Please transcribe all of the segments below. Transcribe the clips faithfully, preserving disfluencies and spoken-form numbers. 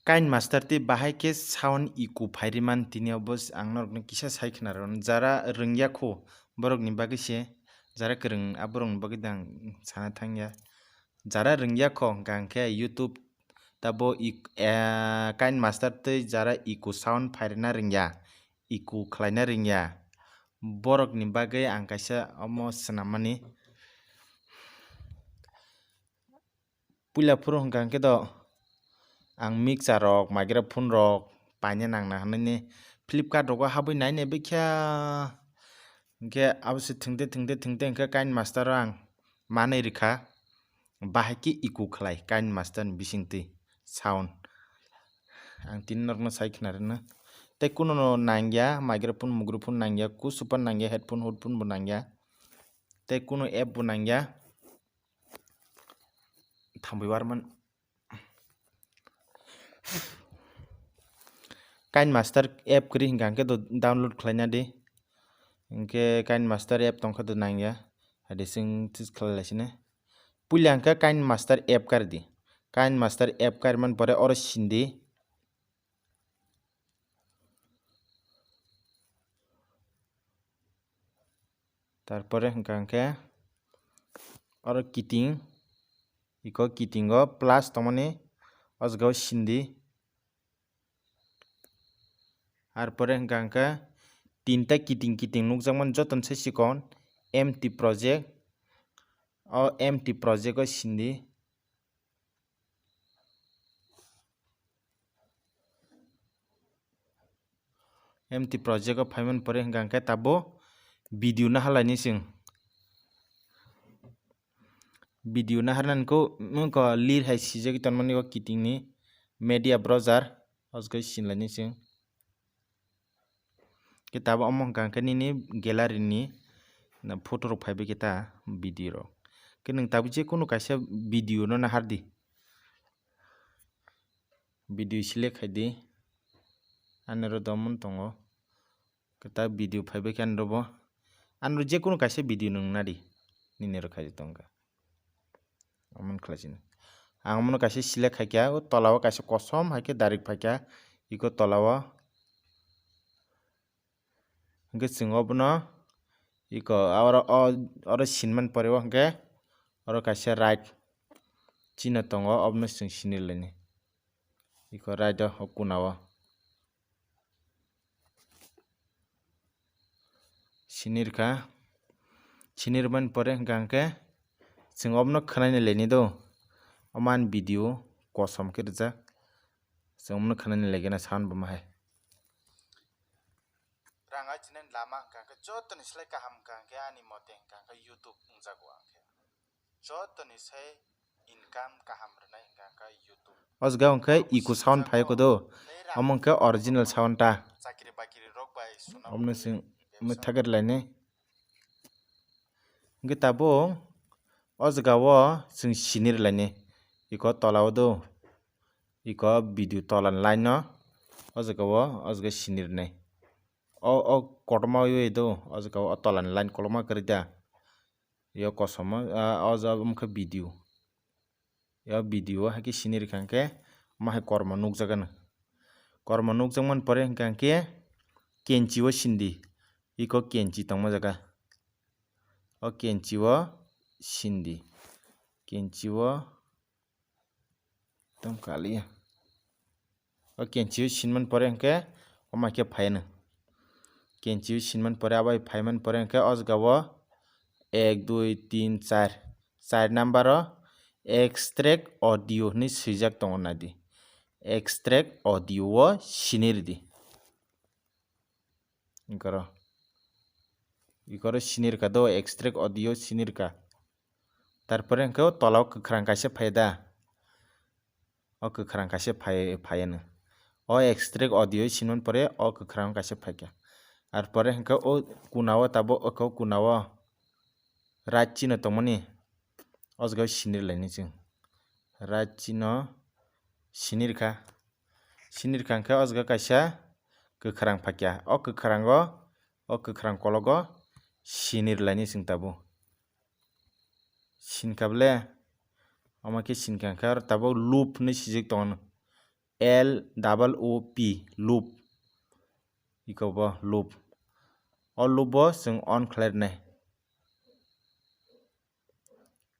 KineMaster tei bahai khe sound echo phai rwmani, tini obo ang norokno kisa sai khna rw jara rwngya kho borokni bagwi se, jara kwrwng a borokni bagwi dang sana thangya. Jara rwngya kho hwnkha hwnkhe YouTube tabo ik-, eh, KineMaster tei jara echo sound phai rwna rwngya, echo khlaina rwngya, borokni bagwi ang kaisa omo swnammani. Puila phuru hwnkha hwnkhe do ang mixer rok, microphone rok paina nangna hwnwi Flipkart rogo habwi nainai bikha. Hwnkhe abo se thwngte thwngte thwngte hwnkhe KineMaster o ang manwi rwkha. Bahai khe echo khlai KineMaster ni bisingtwi sound. Ang tini norokno sai khna rwno. Tei kununo nangya, microphone, mugrophone nangya, kusupan nangya, headphone, headphone bo nangya. Tei kunu app bo nangya. Thambwi warman. KineMaster app kwrwi hwnkha hwnkhe do download khlaina di. Hwnkhe KineMaster app tongkha do nangya. Adi sing tis khlai laisine. Puila hwnkhe KineMaster app kar di. KineMaster app kar man pore oro sindi. Tarpore hwnkha hwnkhe oro kiting, iko kitingo plus tongmani o jaga o sindi. Arpore hwnkha hwnkhe tinta kiting kiting nukjakmani jotono se chikon empty project. O empty project o sindi. Empty project o phaimani pore hwnkha hwnkhe tabo video naharlaini chwng. Video naharnani kho, wngkha lir hai sijagwi tonmani o kitingni media browser, o jaga sinlaini chwng. Khe tabuk omo hwnkha hwnkhe nini gallery ni photo rok phaibai khe ta video rok. Khe nwng tabuk je kunu kaisa video no nahar di. Video select khai di. Ani oro domon tongo. Khe ta video phaibai khe ani oro bo. Ani oro je kunu kaisa video nwng nadi. Nini oro khai tongkha. Omo khlai sini. Ang omono kaisa select khaikha, o tola o kaisa kosom hai khe direct phaikha, iko tola o. Hwnkhe chwng obono iko oro, o, oro sinmani pore o hwnkhe oro kaisa right chino tongo, obono chwng sini laini. Iko right o, o kuna o. Sinirkha. Sinirmani pore hwnkha hwnkhe chwng obono khwnaina laini do. Omo ani video kosom khe rijak. Chwng omono khwnaina laigena sound bo ma hai. Rang ajinani lama hwnkha hwnkhe jotoni slai kaham hwnkha hwnkhe ani mote hwnkha hwnkhe YouTube wngjago ang khe. Jotoni se income kaham rwnai hwnkha hwnkhe YouTube. O jaga hwnkhe echo sound phai kodo. Omo hwnkhe original sound ta. Chakri bakri rok bai swnam. Omono chwng mwthagwi rwlainai. Hwnkhe tabuk o jaga o chwng sini rwlainai. Iko tola o do. Iko video tola ni line no. O jaga o, o jaga sini rwnai. O, o kotorma ui do. O jaga o tola ni line kolokma kwrwi da. Yo kosom o, ah, o jaga wngkha video. Yo video o hai khe sini rwkha hwnkhe, omo hai kormo nukjagano. Kormo nukjakmani pore hwnkha hwnkhe kenchi o sindi. Iko kenchi tongma jaga. O kenchi o sindi. Kenchi o Tong kaliya. O kenchi o sinmani pore hwnkhe omo hai khe phaiyano. Kenchi o sinmani pore abo hai phaimani pore hwnkhe o jaga o ek, dui, tin, char. Char number o extract audio hinwi swijak tongo naidi. Extract audio o sini rwdi. Ikoro. Ikoro sinirka do, extract audio sinirka. Tarpore hwnkhe o tola o kwkhwrang kaisa phai da. O kwkhwrang kaisa phai, phai ano. O extract audio sinmani pore o kwkhwrang kaisa phaikha. Arpore hwnkhe o kuna o tabuk o kuna o right chino tongmani. O jaga o sinir laini chwng. Right chino sinirkha. Sinirkha hwnkhe o jaga kaisa kwkhwrang phaikha. O kwkhwrango, o kwkhwrang kologo sinir laini chwng tabuk. Sinkha ble, omo khe sinkha hwnkhe oro tabuk loop hinwi sijak tongo. L double O P, loop. Iko bo loop. O loop bo chwng on khlai rwnai.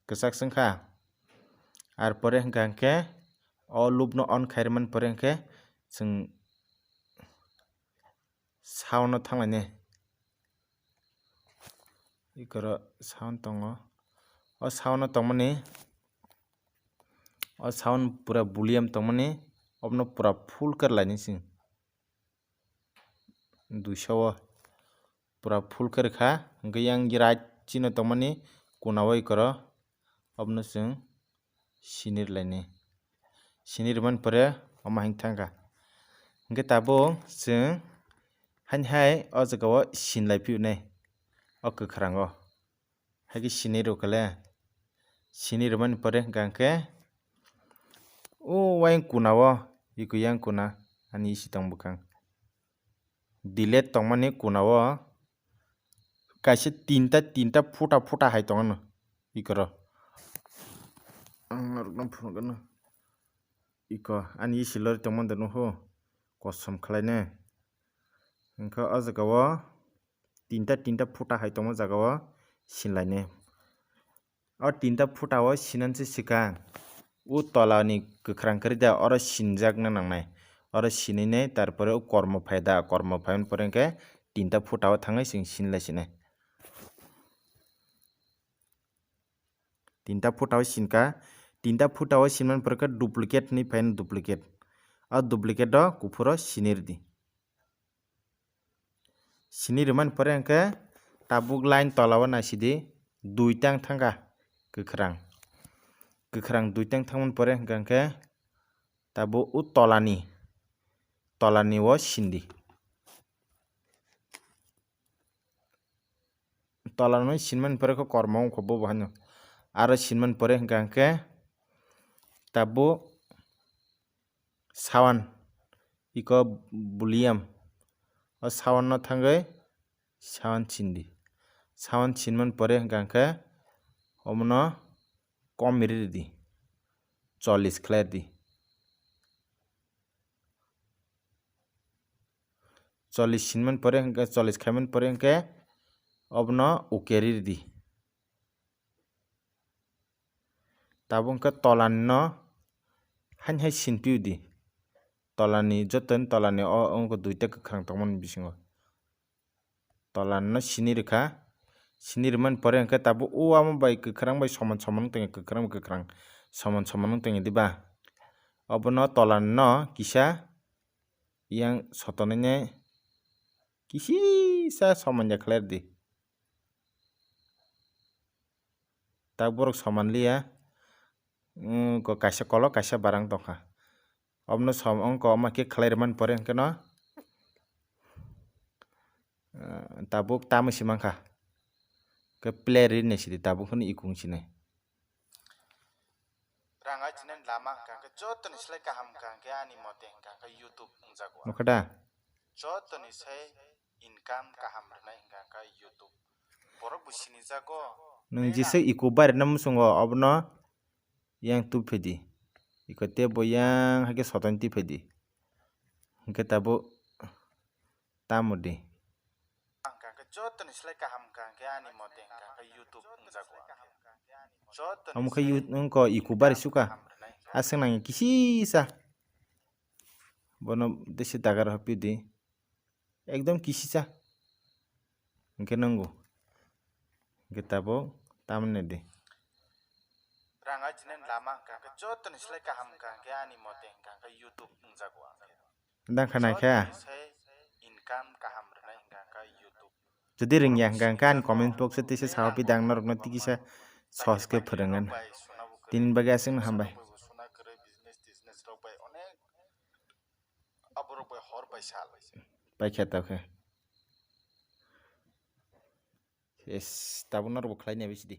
Kwchak chwng kha. Ar pore hwnkha hwnkhe o loop no on khairwmani pore hwnkhe chwng sound no thanglainai. Ikoro sound tongo. O sound no tongmani, o sound pura volume tongmani, obono pura full khe lainai chwng. Duiso o pura full khe rwkha, hwnkhe yang right chino tongmani kuna o ikoro obono chwng sini rwlainai. Sini rwmani pore omo haino thangkha. Hwnkhe tabuk chwng haini hai o jaga o sinlai phiyoknai o kwkhwrango. Haikhe sini rwkha le. Sini rwmani pore hwnkha hwnkhe o wayang kuna o, iko yang kuna ani isi tong bwkhang. Delete tongmani kuna o kaisa tinta, tinta phuta phuta hai tongno ikoro. Ang norokno phunukgwno. Iko ani isi lori tongmani de nuho kosom khlainai. Hwnkhe o jaga o tinta, tinta phuta hai tongma jaga o sinlainai. O tinta phuta o sinansi swkang. O tola ni kwkhwrang kwrwi da oro sinjakna nangnai. Oro sinwi nai, tarpore o kormo phai da, kormo phaimani pore hwnkhe tinta phuta o thangwi chwng sinlai sinai. Tinta phuta o sinka, tinta phuta o sinmani pore khe duplicate hinwi phaino duplicate. O duplicate o kuphur o sini rwdi. Sini rwmani pore hwnkhe tabuk line tola o naisidi duitang thangkha kwkhwrang. Kwkhwrang duitang thangmani pore hwnkha hwnkhe tabuk o tolani, tolani o sindi. Tolani sinmani pore khe kormo wngkha bo bo haino. Aro sinmani pore hwnkha hwnkhe tabuk sound, iko volume. O sound no thangwi sound sindi. Sound sinmani pore hwnkha hwnkhe omono kom riri di. Chollish khlai di. Chollish sinmani pore hwnkhe, chollish khaimani pore hwnkhe obono okay riri di. Tabuk hwnkhe tolani no haini hai sinpiu di. Tolani jotoni tolani o wngkha duita kwkhwrang tongmani bisingo. Tolani no sini rwkha. Sini rwmani pore hwnkhe tabuk o omo bai kwkhwrang bai soman soman wng tongya, kwkhwrang bai kwkhwrang soman soman wng tongya diba? Obono tolani no kisa yang sotonwi nai kisisa soman ya khlai rwdi. Tak borok soman liya. Wngkha kaisa kolok, kaisa barang tongkha. Obono som wngkha, omo khe khlai rwmani pore hwnkhe no, eh, tabuk tamo si mankha. Khe play ri nai sidi tabuk hwnwi ikung sinai. Rang ajinani lama hwnkha hwnkhe jotoni slai kaham hwnkha hwnkhe ani mote hwnkha hwnkhe YouTube wngjago. Nukha da? Jotoni sai income kaham rwnai hwnkha hwnkhe YouTube. Borok bo sinijago. Nwng jesa iko barina muchungo obono yang tubphedi. Iko tei bo yang haikhe sotonwi tubphedi. Hwnkhe tabuk tamo di. Hwnkha hwnkhe jotoni slai kaham hwnkha hwnkhe ani mote hwnkha hwnkhe YouTube wngjago. Jotoni omo khe slai you-, wngkha iko bari suka. Kaham rwnai hwnkha. Aswk nangya kisisa. Bono tei se dagar hopi di. Ekdom kisisa. Hwnkhe nwngo. Hwnkhe tabuk tamni di. Rang ajinani lama hwnkha hwnkhe jotoni slai kaham hwnkha hwnkhe ani mote hwnkha hwnkhe YouTube wngjago ang khe. Dang kha nai kha. Jotoni sai income kaham rwnai hwnkha hwnkhe YouTube. Jodi rwngya hwnkha hwnkhe ani comment box o tisa sahopi dang norokno tikisa sos khe phwrwngna. Tini bagwi aswkno hambai. Aborok bai hor bai sal. Paikha tokhe. Es, tabuk norok bo khlai nai bisi di.